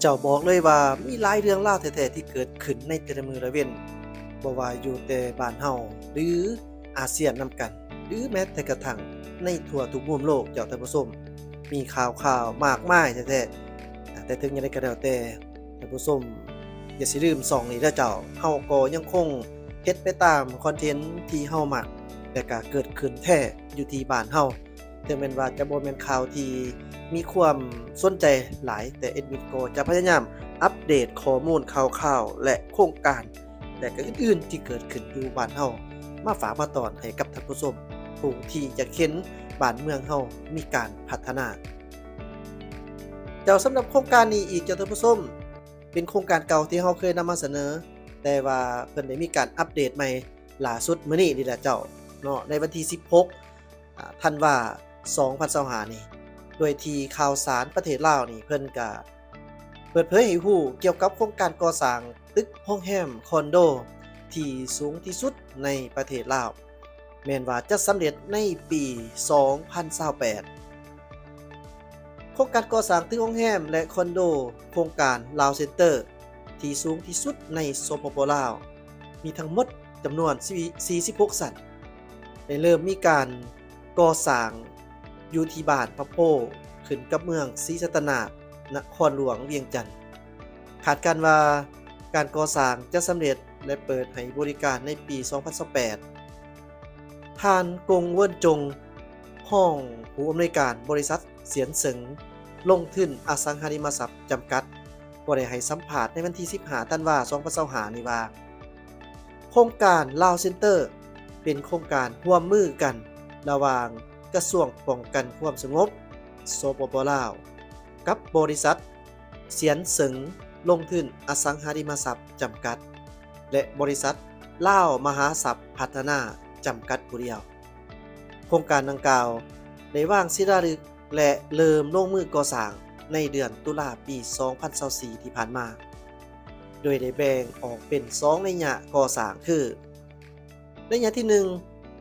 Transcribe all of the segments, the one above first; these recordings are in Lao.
ເຈົ້າ ບອກເລີຍວ່າມີຫຼາຍເລື່ອງລາວແທ້ໆທີ່ເກີດຂຶ້ນໃນແຕ່ລະມື້ລະເວັນ, ບໍ່ວ່າຢູ່ແຕ່ບ້ານເຮົາ ຫຼື ອາຊຽນນຳກັນ ຫຼື ແມ້ແຕ່ກະທັ່ງໃນທົ່ວທຸກມຸມໂລກ ເຈົ້າ ທ່ານຜູ້ຊົມ, ມີຂ່າວໆມາກມາຍແທ້ໆ. ແຕ່ເຖິງຢ່າງໃດກໍແລ້ວແຕ່ ທ່ານຜູ້ຊົມຢ່າຊິລືມຊ່ອງນີ້ເດີເຈົ້າ, ເຮົາກໍຍັງຄົງເຮັດໄປຕາມຄອນເທັນທີ່ເຮົາມັກ ແລະ ກະເກີດຂຶ້ນແທ້ຢູ່ທີ່ບ້ານເຮົາ. ເຖິງແມ່ນວ່າຈະບໍ່ແມ່ນຂ່າວທີ່ມີຄວາມສົນໃຈຫຼາຍ, ແຕ່ແອດມິນກໍຈະພະຍາຍາມອັບເດດຂໍ້ມູນຂ່າວຄາວ ແລະ ໂຄງການ ແລະ ກະອື່ນໆທີ່ເກີດຂຶ້ນຢູ່ບ້ານເຮົາ ມາຝາກມາຕ້ອນໃຫ້ກັບທ່ານຜູ້ຊົມ ຜູ້ທີ່ຢາກເຫັນບ້ານເມືອງເຮົາມີການພັດທະນາ. ເຈົ້າ, ສຳລັບໂຄງການນີ້ອີກ ເຈົ້າ ທ່ານຜູ້ຊົມ, ເປັນໂຄງການເກົ່າທີ່ເຮົາເຄີຍນຳມາສະເໜີ, ແຕ່ວ່າເພິ່ນໄດ້ມີການອັບເດດໃໝ່ລ່າສຸດມື້ນີ້ນີ້ແຫຼະເຈົ້າເນາະ, ໃນວັນທີສິບຫົກ ອາ ທັນວາ ສອງພັນຊາວຫ້ານີ້, ໂດຍທີ່ຂ່າວສານປະເທດລາວນີ້ ເພິ່ນກະເປີດເຜີຍໃຫ້ຮູ້ກ່ຽວກັບໂຄງການກໍ່ສ້າງຕຶກໂຮງແຮມຄອນໂດທີ່ສູງທີ່ສຸດໃນປະເທດລາວ, ແມ່ນວ່າຈະສຳເລັດໃນປີສອງພັນຊາວແປດ. ໂຄງການກໍ່ສ້າງຕຶກໂຮງແຮມ ແລະ ຄອນໂດ ໂຄງການລາວເຊັນເຕີ ທີ່ສູງທີ່ສຸດໃນ ສປປ ລາວ ມີທັງໝົດຈຳນວນສີ່ສິບຫົກຊັ້ນ ໄດ້ເລີ່ມມີການກໍ່ສ້າງຢູ່ທີ່ບ້ານພະໂພ ຂຶ້ນກັບເມືອງສີສັດຕະນາກ ນະຄອນຫຼວງວຽງຈັນ. ຄາດການວ່າການກໍ່ສ້າງຈະສຳເລັດ ແລະ ເປີດໃຫ້ບໍລິການໃນປີສອງພັນຊາວແປດ. ທ່ານ ກົງ ເວິນຈົງ ຮອງຜູ້ອຳນວຍການບໍລິສັດສຽນເສີງລົງທຶນອະສັງຫາລິມະຊັບຈຳກັດ ກໍໄດ້ໃຫ້ສຳພາດໃນວັນທີສິບຫ້າ ທັນວາ ສອງພັນຊາວຫ້ານີ້ວ່າ ໂຄງການລາວເຊັນເຕີ ເປັນໂຄງການຮ່ວມມືກັນລະຫວ່າງກະຊວງປ້ອງກັນຄວາມສະຫງົບ ສປປ ລາວ ກັບບໍລິສັດສຽນເສີງລົງທຶນອະສັງຫາລິມະຊັບຈຳກັດ ແລະ ບໍລິສັດລາວມະຫາຊັບພັດທະນາຈຳກັດຜູ້ດຽວ. ໂຄງການດັ່ງກ່າວໄດ້ວາງສິລາລຶກ ແລະ ເລີ່ມລົງມືກໍ່ສ້າງໃນເດືອນຕຸລາປີສອງພັນຊາວສີ່ທີ່ຜ່ານມາ, ໂດຍໄດ້ແບ່ງອອກເປັນສອງໄລຍະກໍ່ສ້າງຄື ໄລຍະທີໜຶ່ງ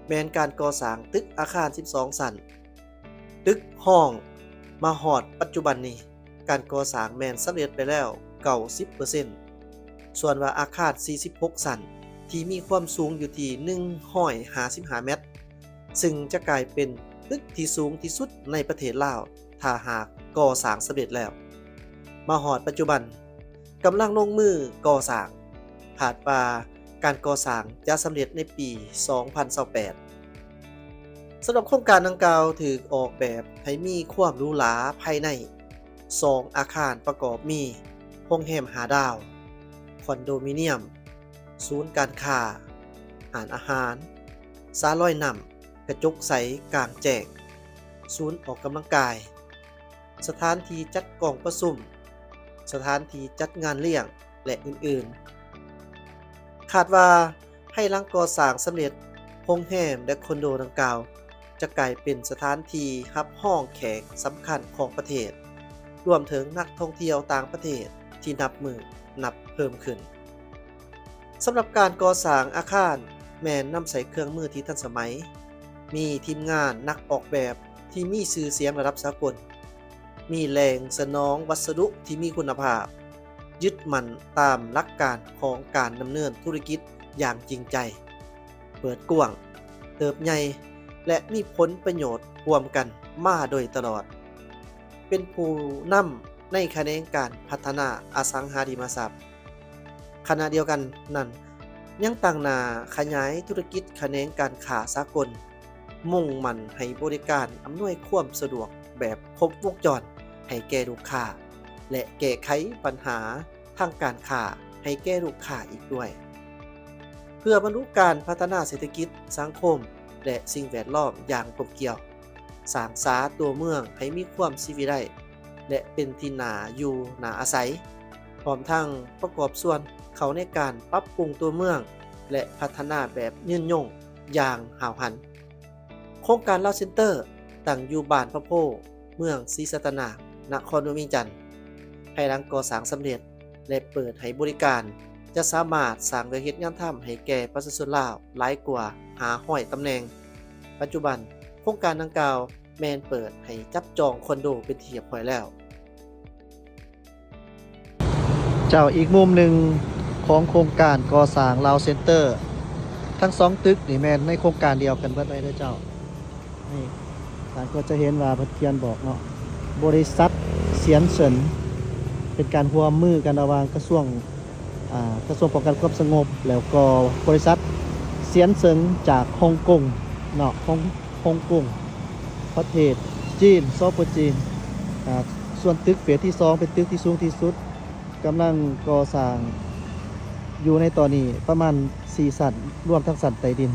ແມ່ນການກໍ່ສ້າງຕຶກອາຄານສິບສອງຊັ້ນ, ຕຶກຮອງ. ມາຮອດປັດຈຸບັນນີ້ ການກໍ່ສ້າງແມ່ນສຳເລັດໄປແລ້ວເກົ້າສິບເປີເຊັນ, ສ່ວນວ່າອາຄານສີ່ສິບຫົກຊັ້ນ ທີ່ມີຄວາມສູງຢູ່ທີ່ໜຶ່ງຮ້ອຍຫ້າສິບຫ້າແມັດ ຊຶ່ງຈະກາຍເປັນຕຶກທີ່ສູງທີ່ສຸດໃນປະເທດລາວ ຖ້າຫາກກໍ່ສ້າງສຳເລັດແລ້ວ. ມາຮອດປັດຈຸບັນ ກຳລັງລົງມືກໍ່ສ້າງ, ຄາດວ່າການກໍ່ສ້າງຈະສຳເລັດໃນປີສອງພັນຊາວແປດ. ສຳລັບໂຄງການດັ່ງກ່າວຖືກອອກແບບໃຫ້ມີຄວາມຫຼູຫຼາພາຍໃນສອງອາຄານປະກອບມີ ໂຮງແຮມຫ້າດາວ, ຄອນໂດມິນຽມ, ສູນການຄ້າ, ຮ້ານອາຫານ, ສາລອຍນ້ຳ, ກະຈົກໃສກາງແຈ້ງ, ສູນອອກກຳລັງກາຍ, ສະຖານທີ່ຈັດກອງປະຊຸມ, ສະຖານທີ່ຈັດງານລ້ຽງ ແລະ ອື່ນໆ. ຄາດວ່າພາຍຫຼັງກໍ່ສ້າງສຳເລັດ, ໂຮງແຮມ ແລະ ຄອນໂດດັ່ງກ່າວ ຈະກາຍເປັນສະຖານທີ່ຮັບຮອງແຂກສຳຄັນຂອງປະເທດ, ລວມເຖິງນັກທ່ອງທ່ຽວຕ່າງປະເທດທີ່ນັບມື້ນັບເພີ່ມຂຶ້ນ. ສຳລັບການກໍ່ສ້າງອາຄານແມ່ນນຳໃຊ້ເຄື່ອງມືທີ່ທັນສະໄໝ, ມີທີມງານນັກອອກແບບທີ່ມີຊື່ສຽງລະດັບສາກົນ, ມີແຫຼ່ງສະໜອງວັດສະດຸທີ່ມີຄຸນນະພາບ, ຍຶດໝັ້ນຕາມຫຼັກການຂອງການດຳເນີນທຸລະກິດຢ່າງຈິງໃຈ, ເປີດກວ້າງ, ເຕີບໃຫຍ່ ແລະ ມີຜົນປະໂຫຍດຮ່ວມກັນມາໂດຍຕະຫຼອດ, ເປັນຜູ້ນຳໃນຂະແໜງການພັດທະນາອະສັງຫາລິມະຊັບ. ຂະນະດຽວກັນນັ້ນ ຍັງຕັ້ງໜ້າຂະຫຍາຍທຸລະກິດຂະແໜງການຄ້າສາກົນ, ມຸ່ງໝັ້ນໃຫ້ບໍລິການອຳນວຍຄວາມສະດວກແບບຄົບວົງຈອນໃຫ້ແກ່ລູກຄ້າ ແລະ ແກ້ໄຂບັນຫາທາງການຄ້າໃຫ້ແກ່ລູກຄ້າອີກດ້ວຍ. ເພື່ອບັນລຸການພັດທະນາເສດຖະກິດ, ສັງຄົມ ແລະ ສິ່ງແວດລ້ອມຢ່າງກົມກຽວ, ສ້າງສາຕົວເມືອງໃຫ້ມີຄວາມຊີວິດໄດ້ ແລະ ເປັນທີ່ໜ້າຢູ່ໜ້າອາໄສ, ພ້ອມທັງປະກອບສ່ວນເຂົ້າໃນການປັບປຸງຕົວເມືອງ ແລະ ພັດທະນາແບບຍືນຍົງຢ່າງຫ້າວຫັນ. ໂຄງການລາວເຊັນເຕີ ຕັ້ງຢູ່ບ້ານພະໂພ, ເມືອງສີສັດຕະນາກ, ນະຄອນຫຼວງວຽງຈັນ. ພາຍຫຼັງກໍ່ສ້າງສຳເລັດ ແລະ ເປີດໃຫ້ບໍລິການ, ຈະສາມາດສ້າງວຽກເຮັດງານທຳໃຫ້ແກ່ປະຊາຊົນລາວຫຼາຍກວ່າຫ້າຮ້ອຍຕຳແໜ່ງ. ປັດຈຸບັນ, ໂຄງການດັ່ງກ່າວແມ່ນເປີດໃຫ້ຈັບຈອງຄອນໂດເປັນທີ່ຮຽບຮ້ອຍແລ້ວ. ເຈົ້າ ອີກມຸມໜຶ່ງຂອງໂຄງການກໍ່ສ້າງລາວເຊັນເຕີ ທັງສອງຕຶກນີ້ແມ່ນໃນໂຄງການດຽວກັນເບິດເລີຍເດີເຈົ້າ. ນີ້ທ່ານກໍຈະເຫັນວ່າເພິ່ນຂຽນບອກເນາະ ບໍລິສັດຊຽນເຊິນ ເປັນການຮ່ວມມືກັນລະຫວ່າງກະຊວງ ອ່າ ກະຊວງປ້ອງກັນຄວາມສະຫງົບ ແລ້ວກໍບໍລິສັດຊຽນເຊິງຈາກຮົງກົງເນາະ ຮົງ ຮົງກົງ ປະເທດຈີນ ສປ ຈີນ. ອ່າ ສ່ວນຕຶກເຟສທີສອງ ເປັນຕຶກທີ່ສູງທີ່ສຸດ ກຳລັງກໍ່ສ້າງຢູ່ໃນຕອນນີ້ປະມານສີ່ຊັ້ນ ລວມທັງຊັ້ນໃຕ້ດິນ.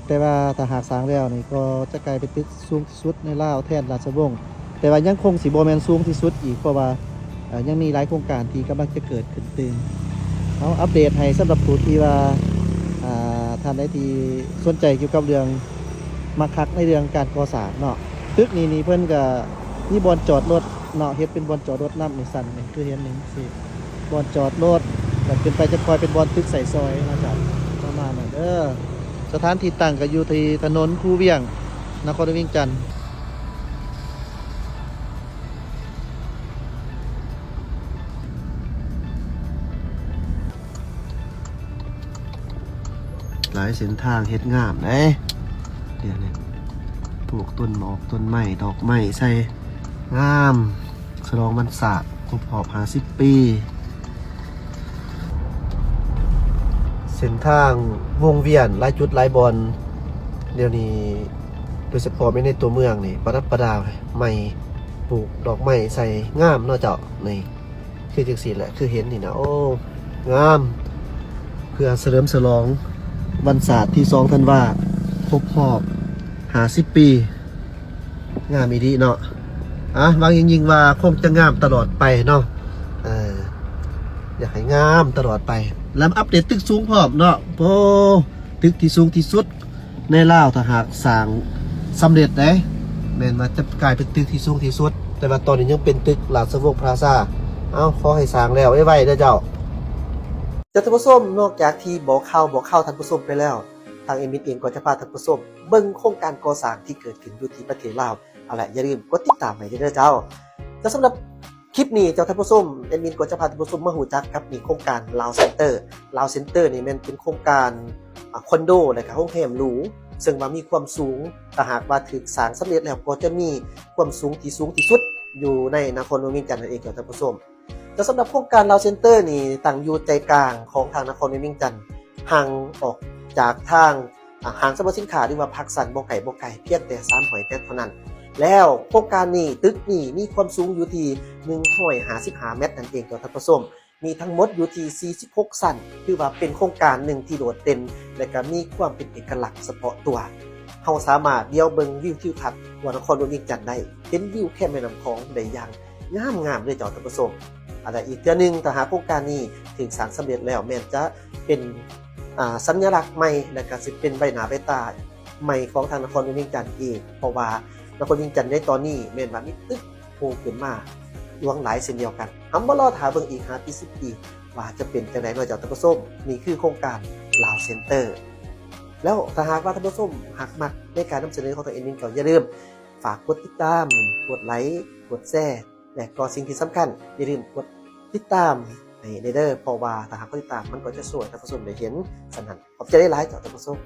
ແຕ່ວ່າຖ້າຫາກສ້າງແລ້ວນີ້ ກໍຈະກາຍເປັນຕຶກສູງທີ່ສຸດໃນລາວແທນລາຊະວົງ, ແຕ່ວ່າຍັງຄົງຊິບໍ່ແມ່ນສູງທີ່ສຸດອີກ ເພາະວ່າ ເອີ ຍັງມີຫຼາຍໂຄງການທີ່ກຳລັງຈະເກີດຂຶ້ນຕື່ມ. ເຮົາອັບເດດໃຫ້ສຳລັບຜູ້ທີ່ວ່າ ອ່າ ທ່ານໃດທີ່ສົນໃຈກ່ຽວກັບເລື່ອງ ມັກຮັກໃນເລື່ອງການກໍ່ສ້າງເນາະ. ຕຶກນີ້ນີ້ເພິ່ນກະມີບ່ອນຈອດລົດເນາະ ເຮັດເປັນບ່ອນຈອດລົດນຳໃນຊັ້ນນີ້ ຄືເຫັນນີ້ຊິ ບ່ອນຈອດລົດ ແລ້ວຂຶ້ນໄປຈະຄ່ອຍເປັນບ່ອນຕຶກໃຊ້ສອຍເນາະເຈົ້າ ປະມານນັ້ນເດີ. ສະຖານທີ່ຕັ້ງກໍຢູ່ທີ່ຖະໜົນຄູວຽງ ນະຄອນຫຼວງວຽງຈັນ. ຫຼາຍເສັ້ນທາງເຮັດງາມເດ້ ດຽວນີ້ ປູກຕົ້ນໝອກຕົ້ນໄມ້ ດອກໄມ້ໃສ່ ງາມ. ສະຫຼອງວັນຊາດຄົບຮອບຫ້າສິບປີ. ເສັ້ນທາງວົງວຽນຫຼາຍຈຸດຫຼາຍບ່ອນ ດຽວນີ້ ໂດຍສະເພາະແມ່ນໃນຕົວເມືອງນີ້ ປະດັບປະດາໄມ້ ປູກດອກໄມ້ໃສ່ ງາມເນາະເຈົ້າ. ນີ້ຄືຈັ່ງຊີ້ແຫຼະ ຄືເຫັນນີ້ນະ ໂອ້ ງາມ. ເພື່ອສະເຫຼີມສະຫຼອງວັນຊາດທີສອງທັນວາ ຄົບຮອບຫ້າສິບປີ. ງາມອີ່ຫຼີເນາະ. ອ່າ ຫວັງຢ່າງຍິ່ງວ່າຄົງຈະງາມຕະຫຼອດໄປເນາະ. ເອີ ຢາກໃຫ້ງາມຕະຫຼອດໄປ ແລະ ອັບເດດຕຶກສູງພ້ອມເນາະ. ໂອ້ ຕຶກທີ່ສູງທີ່ສຸດໃນລາວ ຖ້າຫາກສ້າງສຳເລັດເດ້ ແມ່ນວ່າຈະກາຍເປັນຕຶກທີ່ສູງທີ່ສຸດ, ແຕ່ວ່າຕອນນີ້ຍັງເປັນຕຶກລາຊະວົງພລາຊາ. ເອົາ ຂໍໃຫ້ສ້າງແລ້ວໄວໆເດີເຈົ້າ. ເຈົ້າ ທ່ານຜູ້ຊົມ, ນອກຈາກທີ່ບອກຂ່າວ ບອກຂ່າວທ່ານຜູ້ຊົມໄປແລ້ວ, ທາງແອດມິນເອງກໍຈະພາທ່ານຜູ້ຊົມ ເບິ່ງໂຄງການກໍ່ສ້າງທີ່ເກີດຂຶ້ນຢູ່ທີ່ປະເທດລາວ. ເອົາລະ ຢ່າລືມກົດຕິດຕາມໄວ້ເດີເຈົ້າ. ແລະ ສຳລັບຄລິບນີ້ເຈົ້າ ທ່ານຜູ້ຊົມ, ແອດມິນກໍຈະພາທ່ານຜູ້ຊົມມາຮູ້ຈັກກັບນີ້ ໂຄງການລາວເຊັນເຕີ. ລາວເຊັນເຕີນີ້ແມ່ນເປັນໂຄງການ ອາ ຄອນໂດ ແລະກະໂຮງແຮມຫຼູ ເຊິ່ງວ່າມີຄວາມສູງ, ຖ້າຫາກວ່າຖືກສ້າງສຳເລັດແລ້ວ ກໍຈະມີຄວາມສູງທີ່ສູງທີ່ສຸດຢູ່ໃນນະຄອນຫຼວງວຽງຈັນນັ້ນເອງເຈົ້າ ທ່ານຜູ້ຊົມ. ແລະ ສຳລັບໂຄງການລາວເຊັນເຕີນີ້ ຕັ້ງຢູ່ໃຈກາງຂອງທາງນະຄອນຫຼວງວຽງຈັນ, ຫ່າງອອກຈາກທາງ ອາ ຫ້າງສຳເພາະສິນຄ້າ ຫຼືວ່າພາກຊັນບໍ່ໄກບໍ່ໄກ ພຽງແຕ່ສາມຮ້ອຍແມັດເທົ່ານັ້ນ. ແລ້ວໂຄງການນີ້ ຕຶກນີ້ມີຄວາມສູງຢູ່ທີ່ໜຶ່ງຮ້ອຍຫ້າສິບຫ້າແມັດນັ້ນເອງເຈົ້າ ທ່ານຜູ້ຊົມ. ມີທັງໝົດຢູ່ທີ່ສີ່ສິບຫົກຊັ້ນ ຖືວ່າເປັນໂຄງການໜຶ່ງທີ່ໂດດເດັ່ນ ແລະກະມີຄວາມເປັນເອກະລັກສະເພາະຕົວ. ເຮົາສາມາດລຽວເບິ່ງວິວທິວທັດທົ່ວນະຄອນຫຼວງວຽງຈັນໄດ້ ເຫັນວິວແຄມແມ່ນ້ຳຂອງໄດ້ຢ່າງງາມໆເລີຍເຈົ້າ ທ່ານຜູ້ຊົມ. ແລະ ອີກເທື່ອໜຶ່ງ ຖ້າຫາກໂຄງການນີ້ຖືກສ້າງສຳເລັດແລ້ວ ແມ່ນຈະເປັນ ອາ ສັນຍະລັກໃໝ່ ແລະກະຊິເປັນໃບໜ້າໃບຕາໃໝ່ຂອງທາງນະຄອນຫຼວງວຽງຈັນອີກ, ເພາະວ່ານະຄອນຫຼວງວຽງຈັນໃນຕອນນີ້ແມ່ນວ່າມີຕຶກໂຜຂຶ້ນມາຫຼວງຫຼາຍເຊັ່ນດຽວກັນ. ເຮົາມາລໍຖ້າເບິ່ງອີກຫ້າປີ ສິບປີ ວ່າຈະເປັນຈັ່ງໃດເນາະເຈົ້າ ທ່ານຜູ້ຊົມ. ນີ້ຄືໂຄງການລາວເຊັນເຕີ. ແລ້ວຖ້າຫາກວ່າທ່ານຜູ້ຊົມຫາກມັກໃນການນຳສະເໜີຂອງທາງແອດມິນ ກໍຢ່າລືມຝາກກົດຕິດຕາມ, ກົດໄລ, ກົດແຊ ແລະກໍສິ່ງທີ່ສຳຄັນ ຢ່າລືມກົດຕິດຕາມໃຫ້ແດ່ເດີ, ເພາະວ່າຖ້າຫາກກົດຕິດຕາມ ມັນກໍຈະຊ່ວຍໃຫ້ທ່ານຜູ້ຊົມໄດ້ເຫັນ. ສະນັ້ນ ຂອບໃຈຫຼາຍໆເຈົ້າ ທ່ານຜູ້ຊົມ.